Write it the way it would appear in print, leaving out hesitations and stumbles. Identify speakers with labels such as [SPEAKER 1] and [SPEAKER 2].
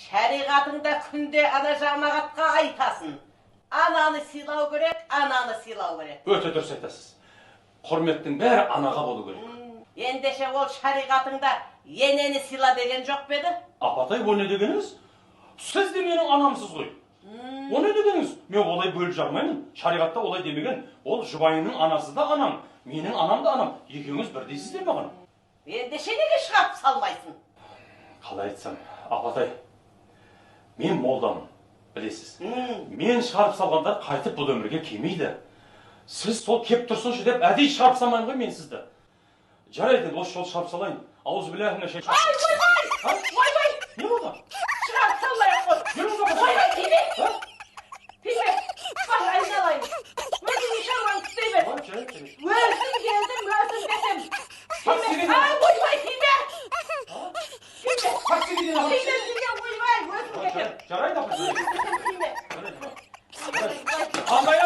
[SPEAKER 1] Шариғатыңда күнде ана жамағатқа айтасың. Ананы сыйлау керек, ананы сыйлау керек.
[SPEAKER 2] Өте дұрыс айтасыз. Құрметтің бәрі анаға болу керек.
[SPEAKER 1] Ендеше ол шариғатыңда енені сыйла деген жоқ па еді?
[SPEAKER 2] Апатай, о не дегеніңіз? Сіз де менің анамсыз ғой. О не дегеніңіз? Мен олай бөліп жармаймын. Шариғатта олай демеген. Ол жұбайыңның анасы да анам, менің анам да анам. Екеуіңіз бірдейсіздер маған.
[SPEAKER 1] Ендеше неге шығарып салмайсың?
[SPEAKER 2] Қалай айтсам, апатай, мен молдамын, білесіз. Мен шығарып салғандар қайтып бұл өмірге келмейді. Сіз сол кеп тұрсыншы деп әдейі шығарып салмаймын ғой мен сізді. Жарайды, енді осы жолы шығарып салайын. Аузубиллахи.
[SPEAKER 1] Ай, ойбай! Ойбай!
[SPEAKER 2] Не болды?
[SPEAKER 1] Шығарып салмай ақ қой.
[SPEAKER 2] Жүріңіз, апатай.
[SPEAKER 1] Ойбай, тиме!
[SPEAKER 2] А?
[SPEAKER 1] Тиме! Бар, айналайын. Өзіңнің шаруаңды істей бер.
[SPEAKER 2] Ой, жарайды, жарайды.
[SPEAKER 1] Өзің келдің, өзің кетем.
[SPEAKER 2] Таксиге
[SPEAKER 1] Тиме! Ай, ойбай, тиме! Тиме!
[SPEAKER 2] Таксиге дейін апа.
[SPEAKER 1] Тиме, тиме, ойбай, өзім кетем.
[SPEAKER 2] Жарайды, апа, жарайды.
[SPEAKER 1] Тиме.
[SPEAKER 2] Жарайды. Қандай